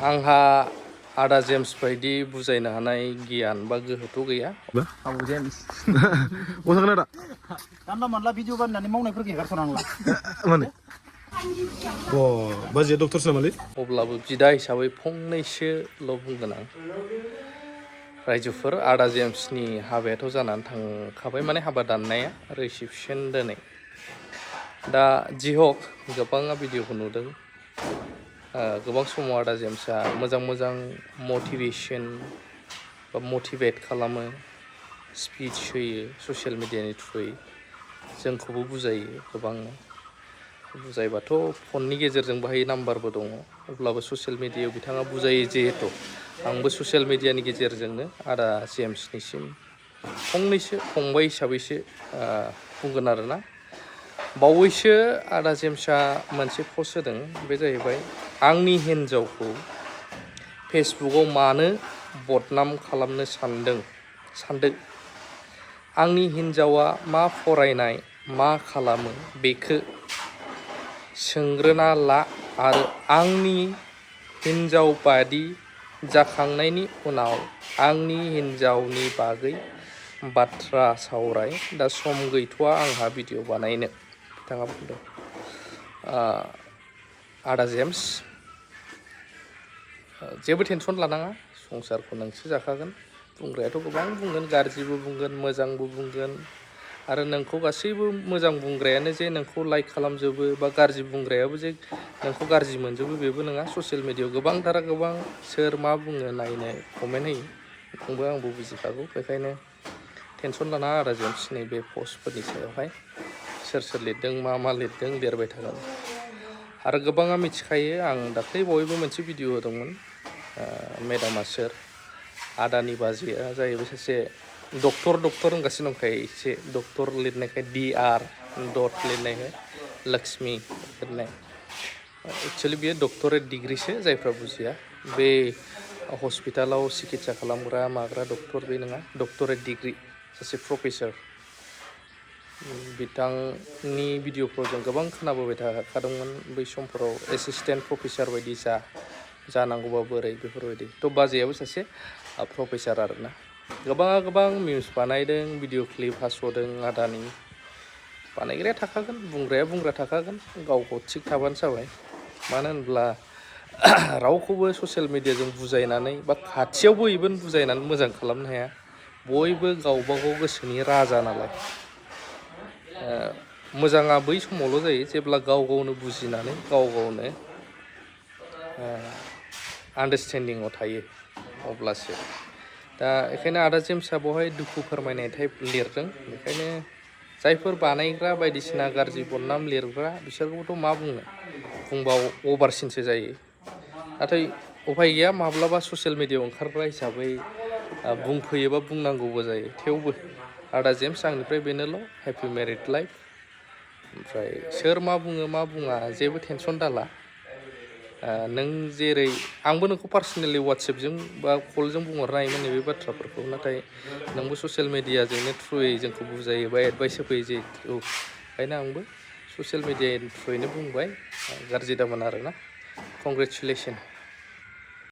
आंहा आदा जेम्स बायदि बुजायनो हानाय गियान बा गोहोथ' गैया। आबौ जेम्स अ थांगोन आदा जानला मानला भिडिअ बानायनानै मावनायफोरखौ हेगारथ'नांला माने अ बाजैया डक्टरसो नामालै? अब्लाबो बिदा हिसाबै फंनैसोल' बुंगोन आं। रायजोफोर आदा जेम्सनि हाबायाथ' जानानै थांखाबाय, माने हाबा दाननाया रिसिपसन दिनै। दा जि हक गोबाङा भिडिअखौ नुदों। गोबां समाव आदा जेम्सआ मोजां मोजां मटिभेसन बा मटिभेट खालामो, स्पिच होयो ससियेल मिडियानि थ्रुयै, जोंखौबो बुजायो गोबांनो। बुजायबाथ' फननि गेजेरजों बाहाय नाम्बारबो दङ, अब्लाबो ससियेल मिडियायाव बिथाङा बुजायो जिहेथु आंबो ससियेल मिडियानि गेजेरजोंनो आदा जेम्सनिसिम फंनैसो फंबाय हिसाबैसो बुंगोन आरोना। बावैसो आदा जेम्सआ मोनसे पस्ट होदों, बे जाहैबाय आंनि हिन्जावखौ फेसबुकआव मानो बदनाम खालामनो सानदों। आंनि हिन्जावा मा फरायनाय मा खालामो बेखौ सोंग्रोना ला आरो आंनि हिन्जाव बादि जाखांनायनि उनाव आंनि हिन्जावनि बागै बाथ्रा सावराय। दा सम गैथ'वा आंहा भिडिअ बानायनो, बिथाङा बुंदों। आदा जेम्स जेबो टेनसन लानाङा, संसारखौ नोंसो जाखागोन। बुंग्रायाथ' गोबां बुंगोन, गाज्रिबो बुंगोन मोजांबो बुंगोन, आरो नोंखौ गासैबो मोजां बुंग्रायानो जे नोंखौ लाइक खालामजोबो बा गाज्रि बुंग्रायाबो जे नोंखौ गाज्रि मोनजोबो बेबो नङा। ससियेल मिडियायाव गोबांथारा गोबां सोर मा बुङो नायनो कमेन्ट होयो, बेखौबो आंबो बुजिखागौ। बेखायनो टेनसन लानाङा आदा जेम्स नैबे पस्टफोरनि सायावहाय सोर सोर लिरदों मा लिरदों लिरबाय थागोन। आरो गोबाङा मिथिखायो, आं दाख्लै बयबो मोनसे भिडिअ होदोंमोन। मेडामा सोर, आदानि बाजैया जाहैबाय सासे डक्टर होनगासिनो दंखायो, एसे डक्टर लिरनायखाय DR लिरनायखाय लक्ष्मी लिरनाय। एक्सुवेलि बेयो डक्टरेट डिग्रिसो, जायफ्रा बुजिया बे हस्पिटालाव सिकित्सा खालामग्रा माग्रा डक्टर बे नङा, डक्टरेट डिग्रि, सासे प्रफेसार। बिथांनि भिडिअफ्राव जों गोबां खोनाबोबाय थाखादोंमोन बै समफोराव, एसिस्टेन्ट प्रफेसार बायदि जानांगौबा बोरै बेफोरबायदि। थ' बाजैयाबो सासे प्रफेसार आरोना। गोबाङा गोबां मिम्स बानायदों, भिडिअ क्लिप हास'दों आदानि। बानायग्राया थाखागोन, बुंग्राया बुंग्रा थाखागोन, गावखौ थिग थाबानो जाबाय। मानो होनब्ला रावखौबो ससियेल मिडियाजों बुजायनानै बा खाथियावबो इभेन बुजायनानै मोजां खालामनो हाया। बयबो गावबागाव गोसोनि राजा नालाय। मोजाङा बै समावल' जायो जेब्ला गाव गावनो बुजिनानै गाव गावनो आन्डारस्टेन्डिङाव थायो, अब्लासो। दा बेखायनो आदा जेम्सआ बेवहाय दुखु फोरमायनाय टाइप लिरदों। बेखायनो जायफोर बानायग्रा बायदिसिना गाज्रि बदनाम लिरग्रा बिसोरखौथ' मा बुंनो, बुंबा अभारसिनसो जायो। नाथाय उफाय गैया, माब्लाबा ससियेल मिडियायाव ओंखारग्रा हिसाबै बुंफैयोबा बुंनांगौबो जायो। थेवबो आदा जेम्स आंनिफ्राय बेनोल', हेपि मेरिड लाइफ। ओमफ्राय सोर मा बुङो मा बुङा जेबो टेनसन दाला। नों जेरै आंबो नोंखौ पार्सनेलि वाट्सएपजों बा कलजों बुंहरनो हायोमोन नैबे बाथ्राफोरखौ, नाथाय नोंबो ससियेल मिडियाजोंनो थ्रुयै जोंखौ बुजायो बा एडभाइस होफैयो जिहेतु, ओंखायनो आंबो ससियेल मिडियानि थ्रुयैनो बुंबाय, गाज्रि दामोन आरोना। कंग्रेचुलेसन।